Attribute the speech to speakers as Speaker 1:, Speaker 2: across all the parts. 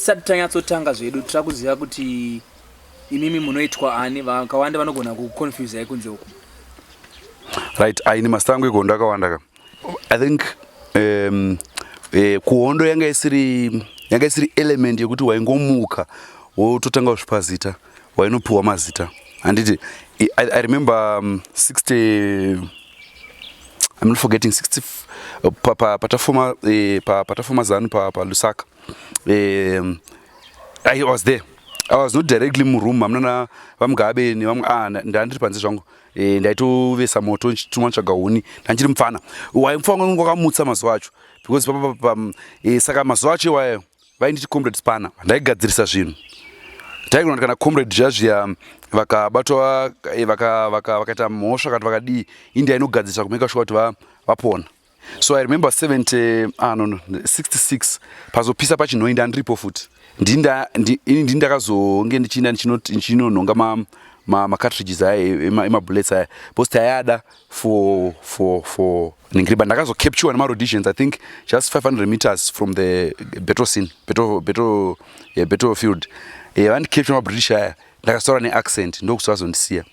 Speaker 1: Tisati tanyatsotanga zvedu, tira kuziva kuti imimi munoitwa ani, vakawanda vanogona kuconfusai kunze uku.
Speaker 2: Right, aini mazita angu egondo akawanda ka. I think kuhondo yanga isiri element yekuti waingomuka wototanga kuzvipa zita, wainopiwa mazita, handiti? I remember 60, I'm not forgetting, 60 patafoma patafoma ZANU paLusaka. I was there. I was not directly muroom hamuna vaMugabe nevamwe. Ah, ndandiri panze zvangu. Ndaitovesa moto ndichitumwa tsvaga huni, ndanchiri mupfana. Waimufanga wakamutsa mazuva acho because saka mazuva acho iwayo vainditi Comrade Spanner. Ndaigadzirisa zvinhu. Taigona kuti kana comrade zviya vakabatwa, vakaita mhosva kana vakadii, india inogadzirisa kumake sure kuti vapona. So I remember 70, ah, no, 66 pazopisa paChinhoyi, ndandiripo futi. Ini ndini ndakazonge ndichienda ndichinonhonga macartridges aya emabullets aya because tayada for ningiriba. Ndakazocapture nemaRhodesians, I think just 500 meters from the battle scene, battlefield. Vandicapture maBritish aya, ndakasaura neaccent, ndokusazondisiya.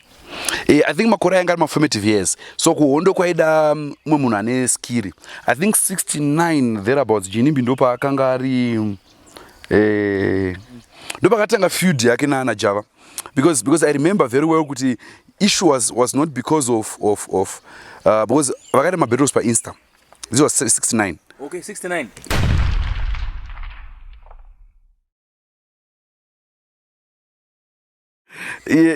Speaker 2: I think makore anga ari maformative years, so kuhondo kwaida mumwe munhu ane skill. I think 69 thereabouts, Ginimbi ndopaakanga ari, ndopakatanga feud yake naJava because I remember very well kuti issue was not because of because vakaita mabattles paInsta. This was 69.
Speaker 1: Okay, 69.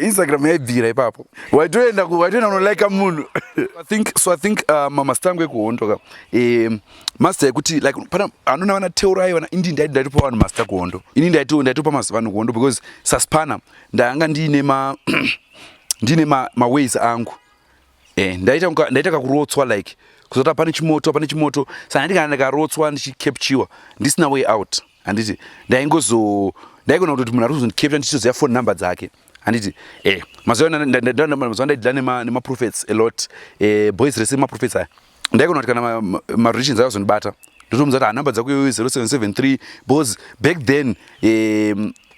Speaker 2: Instagram yaibvira ipapo, waitoenda kunolika munhu, I think. So I think mazita angu ekuhondo ka, mazita ekuti like pana anona vana Teurai, vana indi ndaitopa vanhu mazita kuhondo. Ini ndaitopa vanhu kuhondo because saSpanner ndanga ndiine maways angu. Ndaita kakurotswa, like kuzoti pane chimoto, pane chimoto. Saka nditi kana ndikarotswa ndichicapturewa ndisina way out, handiti ndaingozo ndaigona kutoti munhu ari kuzondicapture ndichitoziva phone number dzake, handiti? Mazuva ndaidhila nemaprophets a lot, boys rese maprophets aya. Ndaigona kuti kana marelations akazondibata, ndotomuudza kuti hanamba dzako iyoyo 0773, because back then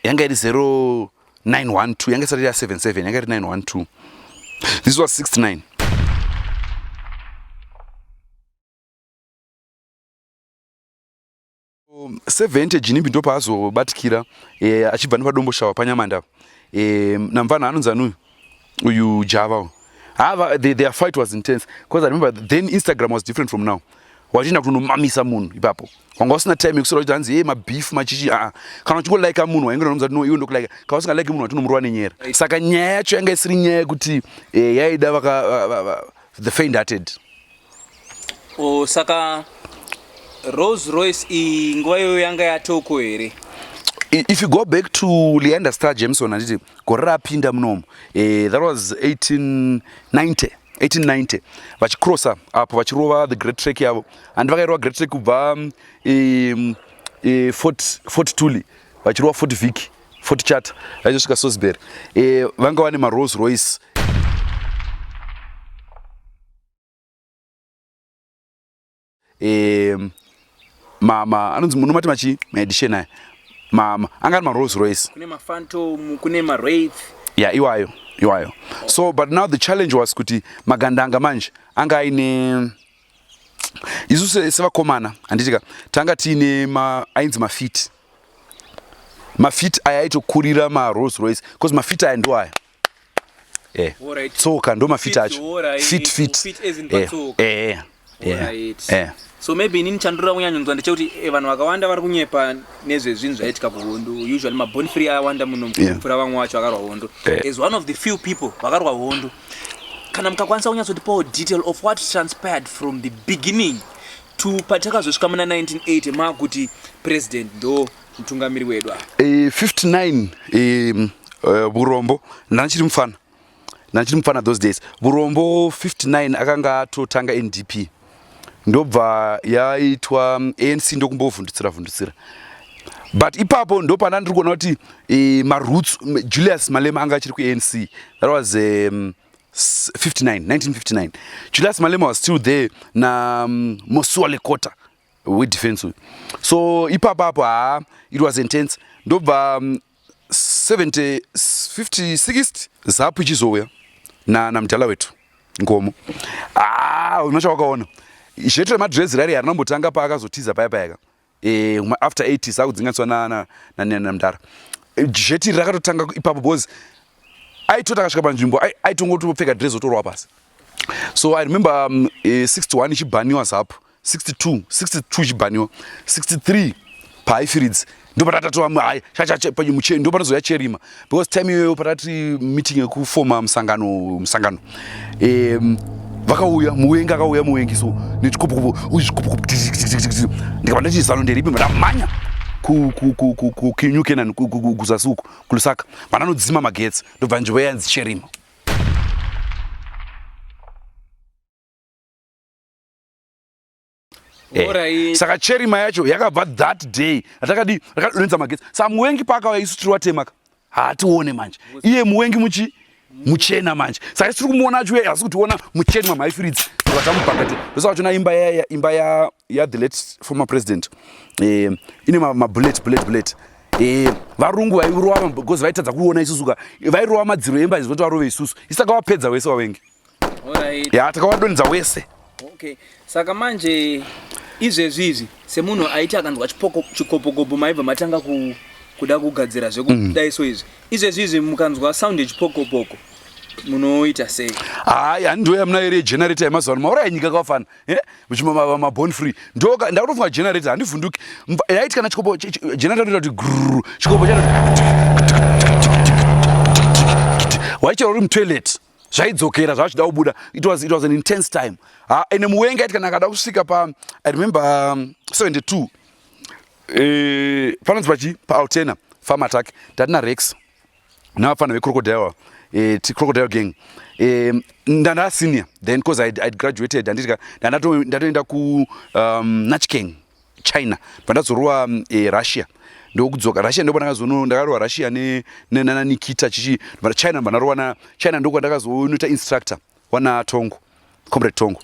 Speaker 2: yanga iri 0912, yanga isati ya77, yanga iri 912. This was 69. 70 Ginimbi ndopaazobatikira, achibva nepaDomboshawa paNyamanda, namvana anonzi anuyu uyu Java uyu. Hava their fight was intense because I remember then Instagram was different from now. Wachienda kutonomamisa munhu ipapo, wanga usina time yekusora kuti hanzi ye mabeef machichi. Aa, kana uchingolaika munhu waingonomudza kuti no, iwe ndokulike. Kana usingalike munhu, watonomurova nenyera. Saka nyaya yacho yanga isiri nyaya yekuti yaida the faint hearted.
Speaker 1: O, saka Rolls Royce iyi nguva iyoyo yanga yatoko here?
Speaker 2: If you go back to Leander Star Jameson, handiti gore rapinda munomu, that was 1890, 1890, vachicrossa apo vachirova the Great Trek yavo, handi vakairova Great Trek kubva Fort Tuli, vachirova Fort Vic, Fort Charter, vachosvika Salisbury. Vanga vane maRolls Royce. Mama anonzi munomati machi maedition aya, mama anga ari maRolls Royce.
Speaker 1: Kune maPhantom, kune maWraith.
Speaker 2: Yeah, iwayo iwayo. So but now the challenge was kuti magandanga manje anga aine isu sevakomana, handitika tanga tiine ainzi maFit. MaFit aya aitokurira maRolls Royce because maFit aya ndo aya. Tsoka ndo maFit acho. Fit, fit.
Speaker 1: Fit as in patsoka.
Speaker 2: Eh.
Speaker 1: Alright.
Speaker 2: Eh.
Speaker 1: So maybe inini chandinoda kunyanyonzwa ndechekuti vanhu vakawanda vari kunyepa nezvezvinhu zvaitika kuhondo. Usually maborn free awanda muno kupfuura vamwe vacho vakarwa hondo. As one of the few people vakarwa hondo, kana mukakwanisa kunyatsotipawo detail of what transpired from the beginning to patakazosvika muna 1980 maakuti president ndo mutungamiri wedu apa.
Speaker 2: 59, Burombo, ndachiri mufana, ndachiri mufana those days. Burombo 59 akanga atotanga NDP, ndobva yaitwa ANC, ndokumbovhundutsira vhundutsira. But ipapo ndopana ndiri kuona kuti maroots, Julius Malema anga achiri kuANC. That was 59, 1959. Julius Malema was still there na Mosiuoa Lekota wedefense uyu. So ipapo apo, haa, it was intense. Ndobva 70 50 60 ZAPU ichizouya namudhala wetu Nkomo. Ah, unocha wakaona zveto remadrezi rari harinombotanga paakazotiza paya payaka eh, after 80s akudzinganiswa namudhara. Zheti rakatotanga ipapo because aitoti akasvika panzvimbo aitongotopfeka drezi otorwa pasi. So I remember 61 ichibhaniwa ZAPU, 62 62 ichibhaniwa, 63 paHighfields ndopatatatoa hai ndopanozouya cherima, because time iyoyo patati meeting yekufoma musangano vakauya, muwengi akauya, muwengi so nechikopokopo, zvikopokopo. Ndikabva ndati zano nderipi? Ndamhanya kuNew Canaan, kuzasi uku kuLusaka, vandanodzima magetsi, ndobva nzvimbo yanzi Cherima. Saka cherima yacho yakabva that day ratakadi rakadonedza magetsi. Saka muwengi paakauya, isu tiri watemaka, haatione manje. Iye muwengi muchi muchena manje, saka isu tiri kumuona achiuya, asi kutiona mucheni mamaHighfields vatamubhakati. Ndosaka chona imba ya imba ya the late former president ine mabullet bullet bullet. Varungu vairova because vaitadza kuona isusu ka, vairova madziro emba izvo kuti varove isusu. Isu takavapedza wese wavengi. Ya, takavadonedza wese.
Speaker 1: Okay, saka manje izvezvi izvi, semunhu aiti akanzwa chikopokopo maibva matanga kuda kugadzira zvekudai, so izvezvi izvi mukanzwa sound yechipokopoko munoita sei?
Speaker 2: Hayi, handindo yamuna iri generator yemazuva ano, mauraya nyika kavafana maborn free. Ndakutofunga generator, handivhunduki. Yaiti kana chikopo generator toita kuti grrr, chikopo cha waichera uri mutoilet, zvaidzokera zvachida kubuda. It was an intense time. Ha, ene muwengi aiti kana akada kusvika pa, I remember 72 panonzi pachi paAltena farm attack, tatina Rex navafana vecrocodile, crocodile gang. Ndanda senior then because I'd graduated, handiti? Ndatoenda ku Nanchang, China, pandazorova Russia, ndokudzoka Russia, ndo pandakazono ndakarova Russia nana Nikita chichi. China mbandarova na China, ndokwandakazonoita instructor wana Tongo, Comrade Tongo.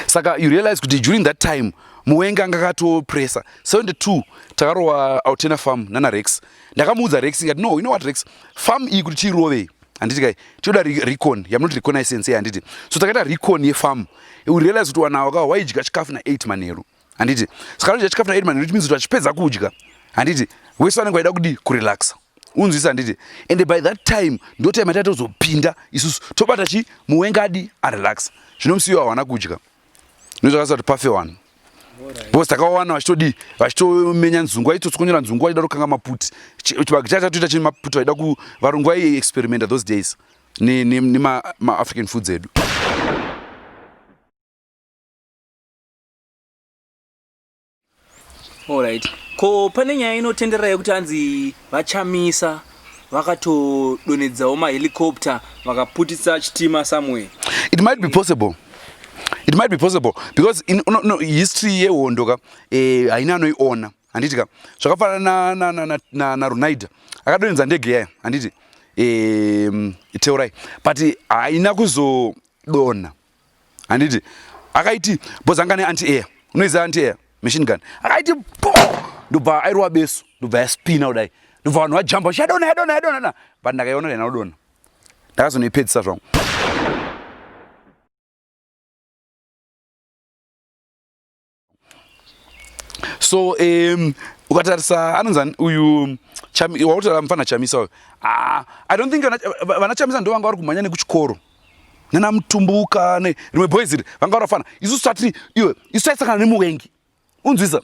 Speaker 2: Saka you realize kuti during that time muwengi anga akatopresa. 72 takarova Altena farm nana Rex. Ndakamuudza Rex ngati, "No, you know what, Rex, farm iyi kuti tiirovei, handiti kai, tinoda recon yamunoti reconnaissance, handiti?" So takaita recon yefarm. We realize kuti wana waka waidya chikafu na8 manheru, handiti? Saka anodya chikafu na8 manheru, it means kuti vachipedza kudya, handiti, wese vanenge vaida kudi kurelaxa, unzwisa, handiti? And by that time ndo time yatatozopinda isusu, tobata chi muwengi adi arelaxa. Zvino musi iwo hawana kudya, nozvakasa kuti pafe one, because takawana vachitodii, vachitomenya nzungu, vaitotswonyora nzungu, vachida kukanga maputi. Chibage chachatoita chine maputi, vaida ku varungu vaiexperimenta those days nemaAfrican foods edu.
Speaker 1: Alright, ko pane nyaya inotenderera yekuti hanzi vaChamisa vakatodonedzawo mahelicopter, vakaputitsa chitima somewhere?
Speaker 2: It might be possible, it might be possible, because in, no, no, history yehondo ka haina anoiona, handiti ka? Zvakafanana naRunaida akadonedza ndege yaya, handiti? Teurai, but haina kuzodonha, handiti? Akaiti because anga neanti air, unoiziva anti air machine gun, akaiti po, ndobva airova besu, ndobva yaspina kudai, ndobva vanhu vajamba, yadonha, yadonha, yadonha. But ndakaiona haina kudonha, ndakazonoipedzisa zvangu. So ukatarisa anonzi uyu wakutaura mufana Chamisa uyu, ah, I don't think vana Chamisa ndo vanga vari kumhanya nekuchikoro nana Mutumbuka nerimwe boys iri, vanga varafana. Isusu tati iwe, isu taisangana nemuwengi, unzwisa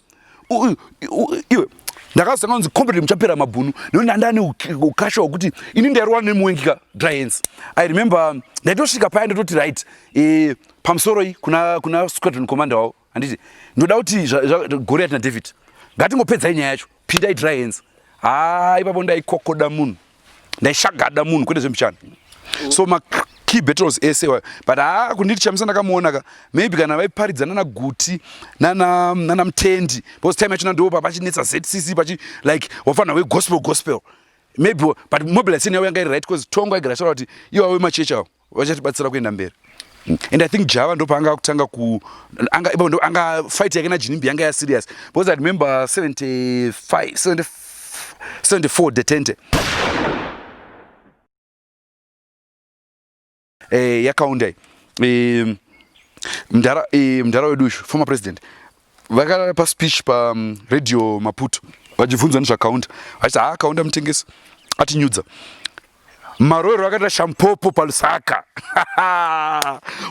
Speaker 2: iwe. Ndakazotanga kunzi Comrade Muchapera Mabhunu nekuti ndanda neukasha hwekuti ini ndairova nemuwengi ka dry hands. I remember ndaitosvika paya ndototi, "Right, pamusoro iyi kuna squadron commander wavo, handiti, ndoda kuti Goliath naDavid, ngatingopedzai nyaya yacho, pindai dry hands." Ha, ipapo ndaikokoda munhu, ndaishagada munhu, kwete zvembichana. So ma key battles ese, but ha, kunditi Chamisa ndakamuona ka, maybe kana vaiparidzana naGuti nana Mutendi, because time yachona ndo pachinetsa ZCC, pachi like wafanira wegospel gospel maybe. But mobilization yavo yanga iri right, because Tongo aigara achitaura kuti ivo vemachechi avo vachatibatsira kuenda mberi. And I think Java ndo paanga kutanga ku anga ipo ndo anga fight yake naGinimbi yanga ya serious, because I remember 75 75. 74 detente eh, yakaunda eh, mdara eh, mdara wedu uyu former president vakapa speech pa mm, radio Maputo vachibvunzwa nezvakaunda vachiti haa Kaunda mutengesi atinyudza maroero akaita shampopo paLusaka.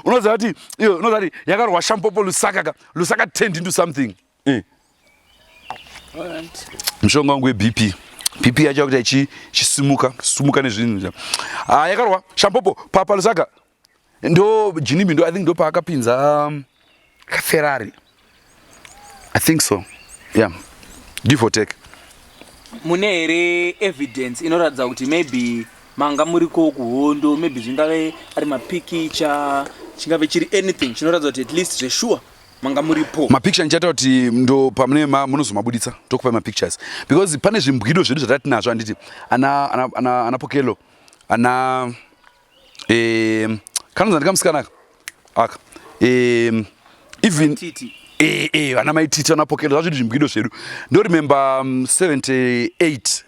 Speaker 2: Unoziva kuti iyo unoziva kuti yakarwa shampopo Lusaka ka Lusaka turned into something eh. Mushonga wangu weBP BP yacho yakuti ichisimuka sumuka nezvinhu. Ah, yakarwa shampopo paLusaka ndo Ginimbi ndo I think ndo paakapinza kaFerrari, I think so, yeah, give or take.
Speaker 1: Mune here evidence inoratidza kuti maybe manga muriko kuhondo? Maybe zvingave ari mapikicha, chingave chiri anything chinoratidza kuti at least zvesure manga muripo?
Speaker 2: Mapicture ndichaita kuti ndo pamune munozomabuditsa, tokupai mapictures, because pane zvimbwido zvedu zvatati nazvo, handiti? Ana Pokelo, ana kanonzi ndikamusikana aka aka even vana Maititi, vana Pokelo, zvazviri zvimbwido zvedu. Ndoremember 78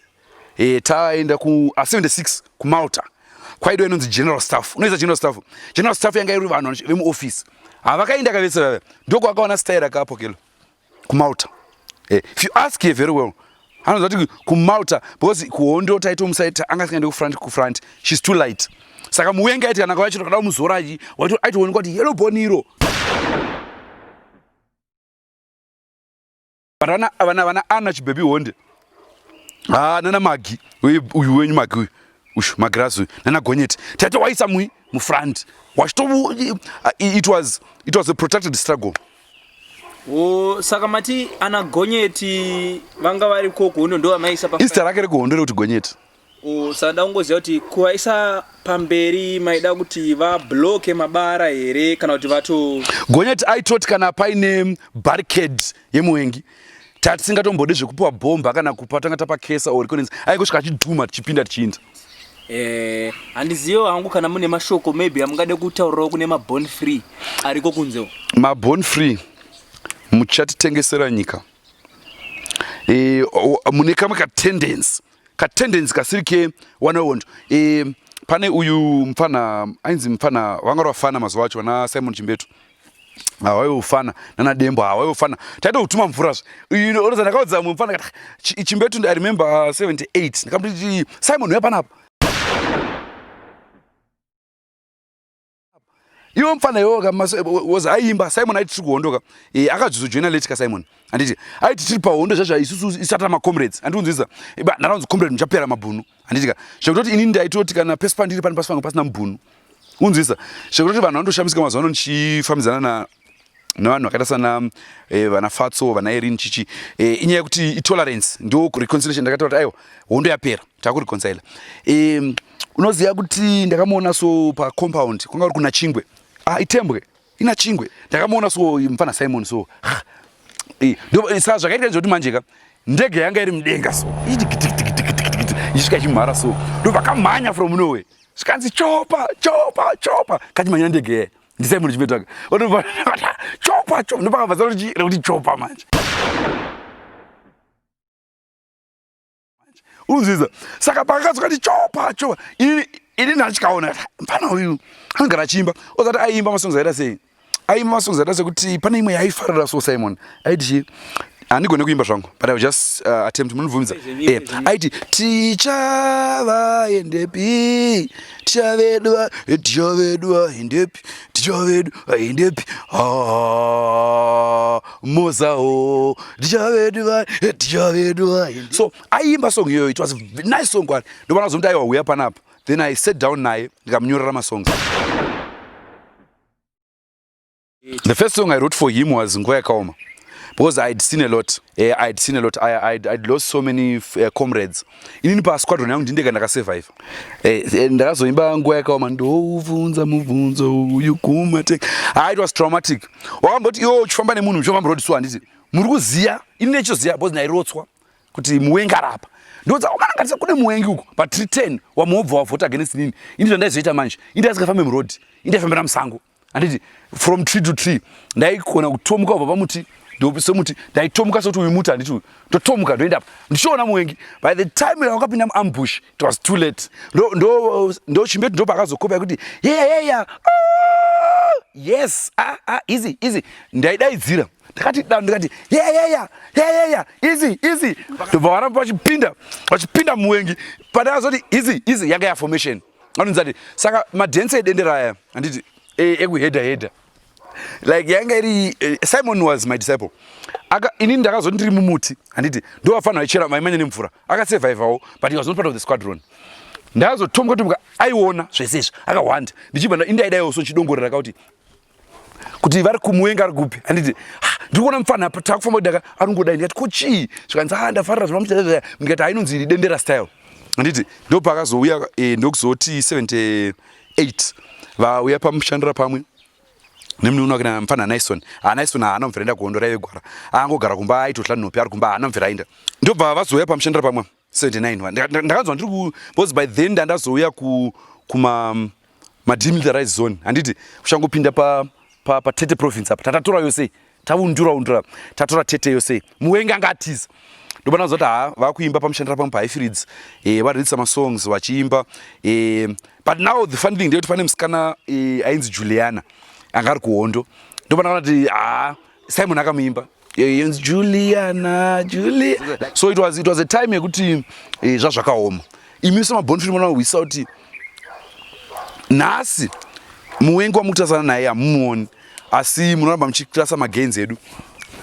Speaker 2: taenda ku 76 kuMalta, kwaidiwa inonzi general staff. Unoisa general staff, general staff yanga iri vanhu vemuoffice, havakaenda kavese vave ndokwakaona style akaPokelo kuMalta. If you ask here very well, anoziva kuti kuMalta, because kuhondo taitomusaita anga asingaende kufront, kufront she's too light. Saka muwengi aiti kana kavachito kada kumuzora aitoonekwa kuti yellow bone iro. But vana ana Chibhebi Honde, ha, nana Magi uyu wenyu, Magi uyu uyu Magirazi uyu, nana Gonyeti, taito waisa mui mufront wachito. It was a protected struggle.
Speaker 1: O, saka mati ana Gonyeti vanga variko kuhondo, ndo vamaisa pa
Speaker 2: Izita rake rekuhondo rekuti Gonyeti.
Speaker 1: O, saka nda kungoziva kuti kuvaisa pamberi maida kuti vabloke mabara here kana kuti vato
Speaker 2: Gonyeti aitoti kana paine barricade yemuwengi, tatisingatombodi zvekupiwa bhomba kana kupa tanga tapakesa or reconnaissance, aingosvika achidhuma, tichipinda, tichiinda.
Speaker 1: Handizivo hangu kana mune mashoko maybe amungade kutaurirawo kune maborn free ariko kunzewo.
Speaker 2: Maborn free, muchatitengesera nyika. Mune kamwe katendency kasiri kewana wehondo. Pane uyu mufana ainzi mufana vanga vafana mazuva acho, vana Simon Chimbetu, hawaiwe ufana nana Dembo, hawaiwe ufana taita kutuma mvura zve. Unoza ndakaudza mumwe mufana kati Chimbetu, I remember 78, ndikamuti, "Simon, uya panapa iwe mufana iwe." Was aimba Simon aiti tiri kuhondoka. Akazojoina late ka Simon, handiti? Aiti tiri pahondo zvazva isusu isati tamacomrades, handikunzwisa? Ndaraunzi comrade muchapera mabhunu, handiti ka? Zvekutoti inini ndaitoti kana pesi pandiri pane pasi pangu pasina mubhunu, unzwisa? Zvekutoti vanhu vanotoshamisika mazuva ano ndichifambidzana na nevanhu vakaita sana vana Fatso, vana Erin chichi. Inyaya yekuti itolerance, ndo reconciliation. Ndakataura kuti aiwa, hondo yapera, takureconcile. Unoziva kuti ndakamuona so pacompound, kwanga uri kuna Chingwe, ah, itembwe ina Chingwe. Ndakamuona so mufana Simon so. Saka zvakaitika ndezvekuti manje ka ndege yanga iri mudenga so ichisvika ichimhara so, ndovakamhanya from nowhere, zvikanzi chopa chopa chopa, kachimhanya ndege yaya ndiSimon Chimbetu aka chopa chopa, ndopakabva rekuti chopa manje, unzwisa? Saka pakakadzoka ti chopa chopa, ini ndachikaona mfana uyu anogara achiimba, ozati aiimba masongs aita sei, aiimba masongs aita sekuti pane imwe yaaifarira so Simon aiti chi, handigone kuimba zvangu, but I will just attempt, munobvumidza? Aiti tichavaendepi ticha vedu, ticha vedu vaendepi, ticha vedu vaendepi, mozawo ticha vedu, ticha vedu. So aiimba song iyoyo, it was a nice song kwari. Ndobana zomuti aiwa, uya panapa. Then I sat down naye, ndikamunyorera masongs. The first song I wrote for him was Nguva Yakaoma, because I'd seen a lot. I'd seen a lot. I'd lost so many comrades. Inini pasquadron yangu ndindega ndakasurvive. Ndakazoimba Nguva Yakaoma, ndoubvunza mubvunzo uyu kumate. Ah, it was traumatic. Wakamboti iwe uchifamba nemunhu, uchifamba road so, handiti? Muri kuziya, ini nechizoziya because ndairotswa kuti muwengi arapa. Ndodza omana ngatisa kune muwengi uko, but 310 wamubva wavhota against inini. Ini zvandaizoita manje, ini ndaisikafambe muroad, ini ndaifambira musango, handiti? From tree to tree, ndaigona kutomuka kubva pamuti. Semuti ndaitomuka, sekuti uyu muti, handiti uyu, ndotomuka, ndoenda apa ndichiona muwengi. By the time wakapinda muambush, it was too late. Ndo Chimbetu ndo paakazokopa yekuti yeah, ah, yes, ah, ah, easy, easy. Ndaidaidzira ndakati da, ndikati yeah, easy, easy. Ndobva varamba vachipinda, vachipinda muwengi. Pandakazoti easy, easy, yanga yaformation anonzati. Saka madhense edendera aya, handiti, ekuhedha hedha, like yanga iri Simon was my disciple. Aka inini ndakazoti ndiri mumuti, handiti, ndovafanira vaichera, vaimanya nemvura. Akasurvivawo, but he was not part of the squadron. Ndazotomuka tomuka, aiona zvese izvi, akahwanda. Ndichibva indaidaiwo so chidongorera kuti vari kumuwenga ari kupi, handiti? Ndiri kuona mufana apa, takufamba kudaka, ari ngodai. Ndikati, "Ko chii?" Zvikanzi, "Ah, ndafarira zvamuchita." Ndikati, "Hainonzi dendera style, handiti?" Ndo paakazouya, ndokuzoti 78 vauya pamushandira pamwe nemunhu wake, mufana Nison. Nison haana mubvira enda kuhondo, raive gwara, angogara kumba, aitohla nhopi ari kumba, haana mubvira aenda. Ndobva vazouya pamushandira pamwe 79. Ndakanzwa ndiri ku, because by then ndandazouya kuma mademilitarized zone, handiti, kuchangopinda paTete province apa. Tatatora yose, taundura undura, tatora Tete yose, muwengi anga atiza. Ndobva ndazoti, ha, vakuimba pamushandira pamwe paHighfields, varirisa masongs vachiimba. But now the funny thing ndeyekuti pane musikana ainzi Juliana anga ari kuhondo. Ndobva ndakaona kuti, ha, Simon akamuimba yonzi Juliana, Julia. So it was a time yekuti zvazvakaoma. Imi semaborn free munohwisa kuti nhasi muwengi wamukutarisana naye hamumuoni, asi munoramba muchirasa magains edu.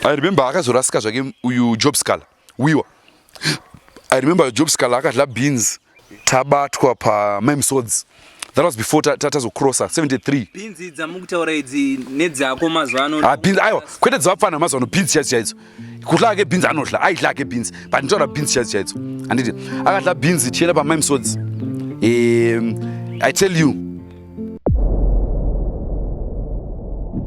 Speaker 2: I remember akazorasika zvake uyu Job Sikhala wiwa. I remember Job Sikhala akadla beans, tabatwa pamamsods. That was before tazocrossa 73.
Speaker 1: Bhinzi dzamukutaura idzi nedzako mazuva ano?
Speaker 2: Ah, beans, aiwa, kwete dzavapfana mazuva ano. Beans chaidzo chaidzo, kudla ake beans anodla, aidla ake beans, but nditaura beans chaidzo chaidzo, handiti? Akadla beans tichienda pamamsods. I tell you,